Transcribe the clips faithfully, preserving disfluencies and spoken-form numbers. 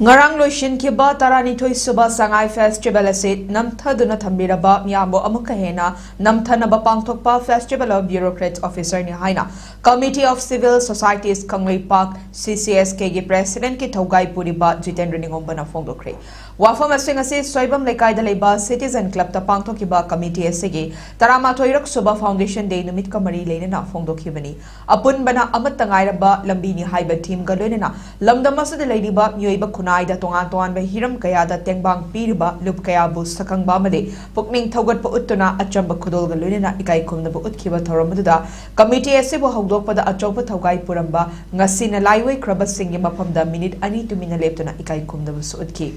ꯉꯔꯥꯡ ꯂꯣꯏꯁꯤꯟꯈꯤꯕ ꯇꯔꯥꯅꯤꯊꯣꯏ ꯁꯨꯕ ꯁꯉꯥꯏ ꯐꯦꯁꯇꯤꯚꯦꯜ ꯑꯁꯤ ꯅꯝꯊꯗꯨꯅ ꯊꯝꯕꯤꯔꯕ ꯃꯤꯌꯥꯝꯕꯨ ꯑꯃꯨꯛꯀ ꯍꯦꯟꯅ ꯅꯝꯊꯅꯕ ꯄꯥꯡꯊꯣꯛꯄ ꯐꯦꯁꯇꯤꯚꯦꯜ ꯑꯣꯐ ꯕ꯭ꯌꯨꯔꯣꯀ꯭ꯔꯦꯠ ꯑꯣꯐꯤꯁꯔꯅꯤ ꯍꯥꯏꯅ committee of civil societies Kangleipak, ꯁꯤ ꯁꯤ ꯑꯦꯁ ꯀꯦꯒꯤ ꯄ꯭ꯔꯦꯁꯤꯗꯦꯟꯠꯀꯤ ꯊꯧꯒꯥꯏ ꯄꯨꯔꯤꯕ ꯖꯤꯇꯦꯟꯗ꯭ꯔ ꯅꯤꯉꯣꯝꯕꯅ ꯐꯣꯡꯗꯣꯛꯈ꯭ꯔꯦ꯫ ꯋꯥꯐꯝ ꯑꯁꯤ ꯉꯁꯤ ꯁꯣꯏꯕꯝ ꯂꯩꯀꯥꯏꯗ ꯂꯩꯕ ꯁꯤꯇꯤꯖꯟ ꯀ꯭ꯂꯕꯇ ꯄꯥꯡꯊꯣꯛꯈꯤꯕ ꯀꯃꯤꯇꯤ ꯑꯁꯤꯒꯤ ꯇꯔꯥꯃꯥꯊꯣꯏꯔꯛ ꯁꯨꯕ ꯐꯥꯎꯟꯗꯦꯁꯟ ꯗꯦ ꯅꯨꯃꯤꯠꯀ ꯃꯔꯤ ꯂꯩꯅꯅ ꯐꯣꯡꯗꯣꯛꯈꯤꯕꯅꯤ꯫ ꯑꯄꯨꯟꯕꯅ ꯑꯃꯠꯇ ꯉꯥꯏꯔꯕ ꯂꯝꯕꯤꯅꯤ ꯍꯥꯏꯕ ꯊꯤꯝꯒ ꯂꯣꯏꯅꯅ ꯂꯝꯗꯝ ꯑꯁꯤꯗ ꯂꯩꯔꯤꯕ ꯃꯤꯑꯣꯏꯕ ꯈꯨꯟꯅꯥꯏꯗ ꯇꯣꯉꯥꯟ ꯇꯣꯉꯥꯟꯕ ꯍꯤꯔꯝ ꯀꯌꯥꯗ ꯇꯦꯡꯕꯥꯡ ꯄꯤꯔꯤꯕ ꯂꯨꯞ ꯀꯌꯥꯕꯨ ꯁꯛꯈꯪꯕ ꯑꯃꯗꯤ ꯄꯨꯛꯅꯤꯡ ꯊꯧꯒꯠꯄ ꯎꯠꯇꯨꯅ ꯑꯆꯝꯕ ꯈꯨꯗꯣꯜꯒ ꯂꯣꯏꯅꯅ ꯏꯀꯥꯏ ꯈꯨꯝꯅꯕ ꯎꯠꯈꯤꯕ ꯊꯧꯔꯝ ꯑꯗꯨꯗ ꯀꯃꯤꯇꯤ ꯑꯁꯤꯕꯨ ꯍꯧꯗꯣꯛꯄꯗ ꯑꯆꯧꯕ ꯊꯧꯒꯥꯏ ꯄꯨꯔꯝꯕ ꯉꯁꯤꯅ ꯂꯥꯏꯑꯣꯏꯈ꯭ꯔꯕꯁꯤꯡꯒꯤ ꯃꯐꯝꯗ ꯃꯤꯅꯤꯠ ꯑꯅꯤ ꯇꯨꯃꯤꯟꯅ ꯂꯦꯞꯇꯨꯅ ꯏꯀꯥꯏ ꯈꯨꯝꯅꯕꯁꯨ ꯎꯠꯈꯤ꯫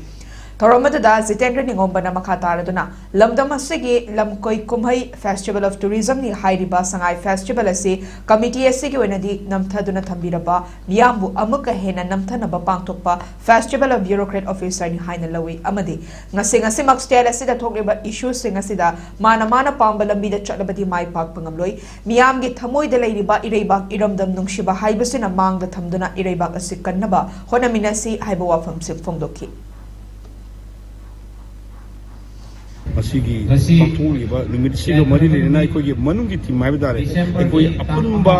ꯊꯧꯔꯝ ꯑꯗꯨꯗ ꯖꯤꯇꯦꯟꯗ꯭ꯔ ꯅꯤꯉꯣꯝꯕꯅ ꯃꯈꯥ ꯇꯥꯔꯗꯨꯅ ꯂꯝꯗꯝ ꯑꯁꯤꯒꯤ ꯂꯝꯀꯣꯏ ꯀꯨꯝꯍꯩ ꯐꯦꯁꯇꯤꯚꯦꯜ ꯑꯣꯐ ꯇꯨꯔꯤꯖꯝꯅꯤ ꯍꯥꯏꯔꯤꯕ ꯁꯉꯥꯏ ꯐꯦꯁꯇꯤꯚꯦꯜ ꯑꯁꯤ ꯀꯃꯤꯇꯤ ꯑꯁꯤꯒꯤ ꯑꯣꯏꯅꯗꯤ ꯅꯝꯊꯗꯨꯅ ꯊꯝꯕꯤꯔꯕ ꯃꯤꯌꯥꯝꯕꯨ ꯑꯃꯨꯛꯀ ꯍꯦꯟꯅ ꯅꯝꯊꯅꯕ ꯄꯥꯡꯊꯣꯛꯄ ꯐꯦꯁꯇꯤꯚꯦꯜ ꯑꯣꯐ ꯕ꯭ꯌꯨꯔꯣꯀ꯭ꯔꯦꯠ ꯑꯣꯐꯤꯁꯔꯅꯤ ꯍꯥꯏꯅ ꯂꯧꯏ ꯑꯃꯗꯤ ꯉꯁꯤ ꯉꯁꯤꯃꯛ ꯁ꯭ꯇꯦꯠ ꯑꯁꯤꯗ ꯊꯣꯛꯂꯤꯕ ꯏꯁꯨꯁꯤꯡ ꯑꯁꯤꯗ ꯃꯥꯅ ꯃꯥꯅ ꯄꯥꯝꯕ ꯂꯝꯕꯤꯗ ꯆꯠꯂꯕꯗꯤ ꯃꯥꯏ ꯄꯥꯛꯄ ꯉꯝꯂꯣꯏ꯫ ꯃꯤꯌꯥꯝꯒꯤ ꯊꯃꯣꯏꯗ ꯂꯩꯔꯤꯕ ꯏꯔꯩꯕꯥꯛ ꯏꯔꯝꯗꯝ ꯅꯨꯡꯁꯤꯕ ꯍꯥꯏꯕꯁꯤꯅ ꯃꯥꯡꯗ ꯊꯝꯗꯨꯅ ꯏꯔꯩꯕꯥꯛ ꯑꯁꯤ ꯀꯟꯅꯕ ꯍꯣꯠꯅꯃꯤꯟꯅꯁꯤ ꯍꯥꯏꯕ ꯋꯥꯐꯝꯁꯤꯡ ꯐꯣꯡꯗꯣꯛꯈꯤ꯫ ꯃꯁꯤꯒꯤ ꯉꯁꯤ ꯄꯥꯡꯊꯣꯛꯂꯤꯕ ꯅꯨꯃꯤꯠꯁꯤꯒ ꯃꯔꯤ ꯂꯩꯅꯅ ꯑꯩꯈꯣꯏꯒꯤ ꯃꯅꯨꯡꯒꯤ ꯊꯤꯝ ꯍꯥꯏꯕ ꯇꯥꯔꯦ, ꯑꯩꯈꯣꯏ ꯑꯄꯨꯟꯕ,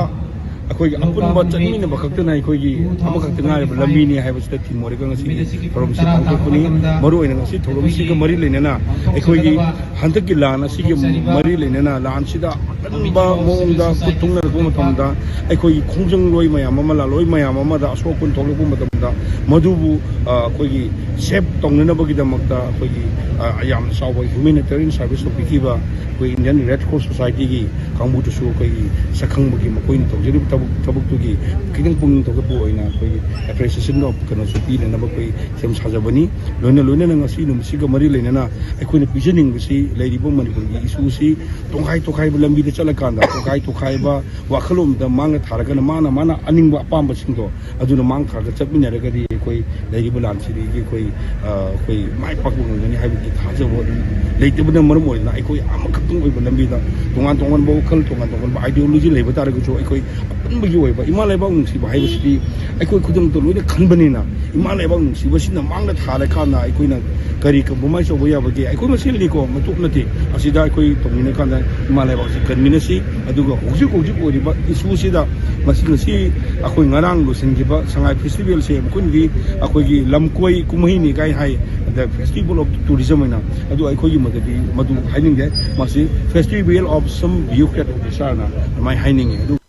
ꯑꯩꯈꯣꯏꯒꯤ ꯑꯄꯨꯟꯕ ꯆꯠꯃꯤꯟꯅꯕ ꯈꯛꯇꯅ ꯑꯩꯈꯣꯏꯒꯤ ꯑꯃꯈꯛꯇ ꯉꯥꯏꯔꯕ ꯂꯝꯕꯤꯅꯤ ꯍꯥꯏꯕꯁꯤꯗ ꯊꯤꯝ ꯑꯣꯏꯔꯒ ꯉꯁꯤꯒꯤ ꯊꯧꯔꯝꯁꯤ ꯄꯥꯡꯊꯣꯛꯄꯅꯤ꯫ ꯃꯔꯨꯑꯣꯏꯅ ꯉꯁꯤ ꯊꯧꯔꯝꯁꯤꯒ ꯃꯔꯤ ꯂꯩꯅꯅ ꯑꯩꯈꯣꯏꯒꯤ ꯍꯟꯗꯛꯀꯤ ꯂꯥꯟ ꯑꯁꯤꯒꯤ ꯃꯔꯤ ꯂꯩꯅꯅ ꯂꯥꯟꯁꯤꯗ ꯑꯀꯟꯕ ꯃꯑꯣꯡꯗ ꯈꯨꯠ ꯊꯨꯡꯅꯔꯛꯄ ꯃꯇꯝꯗ ꯑꯩꯈꯣꯏꯒꯤ ꯈꯣꯡꯖꯪꯂꯣꯏ ꯃꯌꯥꯝ ꯑꯃ, ꯂꯥꯜꯂꯣꯏ ꯃꯌꯥꯝ ꯑꯃꯗ ꯑꯁꯣꯛ ꯑꯄꯟ ꯊꯣꯛꯂꯛꯄ ꯃꯇꯝꯗ ꯃꯗꯨꯕꯨ, ꯑ, ꯑꯩꯈꯣꯏꯒꯤ ꯁꯦꯞ ꯇꯧꯅꯅꯕꯒꯤꯗꯃꯛꯇ ꯑꯩꯈꯣꯏꯒꯤ, ꯑ, ꯌꯥꯝꯅ ꯆꯥꯎꯕ humanitarian service ꯇꯧꯕꯤꯈꯤꯕ ꯑꯩꯈꯣꯏ Indian Red Cross Society ꯒꯤ ꯀꯥꯡꯕꯨꯗꯨꯁꯨ ꯑꯩꯈꯣꯏꯒꯤ ꯁꯛꯈꯪꯕꯒꯤ ꯃꯈꯣꯏꯅ ꯇꯧꯖꯔꯤꯕ ꯊꯕꯛ, ꯊꯕꯛꯇꯨꯒꯤ ꯈꯤꯇꯪ ꯄꯨꯛꯅꯤꯡ ꯊꯧꯒꯠꯄ ꯑꯣꯏꯅ ꯑꯩꯈꯣꯏꯒꯤ appreciation of ꯀꯩꯅꯣꯁꯨ ꯄꯤꯅꯅꯕ ꯑꯩꯈꯣꯏ ꯁꯦꯝ ꯁꯥꯖꯕꯅꯤ꯫ ꯂꯣꯏꯅ ꯂꯣꯏꯅꯅ ꯉꯁꯤ ꯅꯨꯃꯤꯠꯁꯤꯒ ꯃꯔꯤ ꯂꯩꯅꯅ ꯑꯩꯈꯣꯏꯅ ꯄꯤꯖꯅꯤꯡꯕꯁꯤ ꯂꯩꯔꯤꯕ ꯃꯅꯤꯄꯨꯔꯒꯤ issue ꯁꯤ ꯇꯣꯈꯥꯏ ꯇꯣꯈꯥꯏꯕ ꯂꯝꯕꯤꯗ ꯆꯠꯂꯀꯥꯟꯗ ꯇꯣꯈꯥꯏ ꯇꯣꯈꯥꯏꯕ ꯋꯥꯈꯜꯂꯣꯟꯗ ꯃꯥꯡꯗ ꯊꯥꯔꯒꯅ ꯃꯥꯅ ꯃꯥꯅ ꯑꯅꯤꯡꯕ ꯑꯄꯥꯝꯕꯁꯤꯡꯗꯣ ꯑꯗꯨꯅ ꯃꯥꯡ ꯊꯥꯔꯒ ꯆꯠꯃꯤꯟꯅꯔꯒꯗꯤ ꯑꯩꯈꯣꯏ ꯂꯩꯔꯤꯕ ꯂꯥꯟꯁꯤꯗꯒꯤ ꯑꯩꯈꯣꯏ, ꯑ, ꯑꯩꯈꯣꯏ ꯃꯥꯏ ꯄꯥꯛꯄ ꯉꯝꯒꯅꯤ ꯍꯥꯏꯕꯒꯤ ꯊꯥꯖꯕ ꯑꯗꯨꯝ ꯂꯩꯇꯕꯅ ꯃꯔꯝ ꯑꯣꯏꯗꯅ ꯑꯩꯈꯣꯏ ꯑꯃꯈꯛꯇꯪ ꯑꯣꯏꯕ ꯂꯝꯕꯤꯗ ꯇꯣꯉꯥꯟ ꯇꯣꯉꯥꯟꯕ ꯋꯥꯈꯜ, ꯇꯣꯉꯥꯟ ꯇꯣꯉꯥꯟꯕ ideology ꯂꯩꯕ ꯇꯥꯔꯒꯁꯨ ꯑꯩꯈꯣꯏ ꯒꯤ ꯑꯣꯏꯕ ꯏꯃꯥ ꯂꯩꯕꯥꯛ ꯅꯨꯡꯁꯤꯕ ꯍꯥꯏꯕꯁꯤꯗꯤ ꯑꯩꯈꯣꯏ ꯈꯨꯗꯤꯡꯃꯛꯇ ꯂꯣꯏꯅ ꯈꯟꯕꯅꯤꯅ, ꯏꯃꯥ ꯂꯩꯕꯥꯛ ꯅꯨꯡꯁꯤꯕꯁꯤꯅ ꯃꯥꯡꯗ ꯊꯥꯔꯀꯥꯟꯗ ꯑꯩꯈꯣꯏꯅ ꯀꯔꯤ compromise ꯇꯧꯕ ꯌꯥꯕꯒꯦ? ꯑꯩꯈꯣꯏ ꯃꯁꯦꯜꯅꯤꯀꯣ, ꯃꯇꯣꯞ ꯅꯠꯇꯦ꯫ ꯑꯁꯤꯗ ꯑꯩꯈꯣꯏ ꯇꯧꯃꯤꯟꯅ ꯀꯥꯟꯗ ꯏꯃꯥ ꯂꯩꯕꯥꯛꯁꯤ ꯀꯟꯃꯤꯟꯅꯁꯤ꯫ ꯑꯗꯨꯒ ꯍꯧꯖꯤꯛ ꯍꯧꯖꯤꯛ ꯑꯣꯏꯔꯤꯕ issue ꯁꯤꯗ ꯃꯁꯤ ꯉꯁꯤ ꯑꯩꯈꯣꯏ ꯉꯔꯥꯡ ꯂꯣꯏꯁꯤꯟꯈꯤꯕ ꯁꯉꯥꯏ festival ꯁꯦ ꯃꯈꯣꯏꯅꯗꯤ ꯑꯩꯈꯣꯏꯒꯤ ꯂꯝꯀꯣꯏ ꯀꯨꯝꯍꯩꯅꯤ ꯀꯥꯏ ꯍꯥꯏ, the festival of tourism ꯍꯥꯏꯅ꯫ ꯑꯗꯨ ꯑꯩꯈꯣꯏꯒꯤ ꯃꯗꯨꯗꯤ ꯃꯗꯨ ꯍꯥꯏꯅꯤꯡꯗꯦ, ꯃꯁꯤ festival of some bureaucrat officer ꯅ ꯑꯗꯨꯃꯥꯏꯅ ꯍꯥꯏꯅꯤꯡꯉꯤ꯫ ꯑꯗꯨ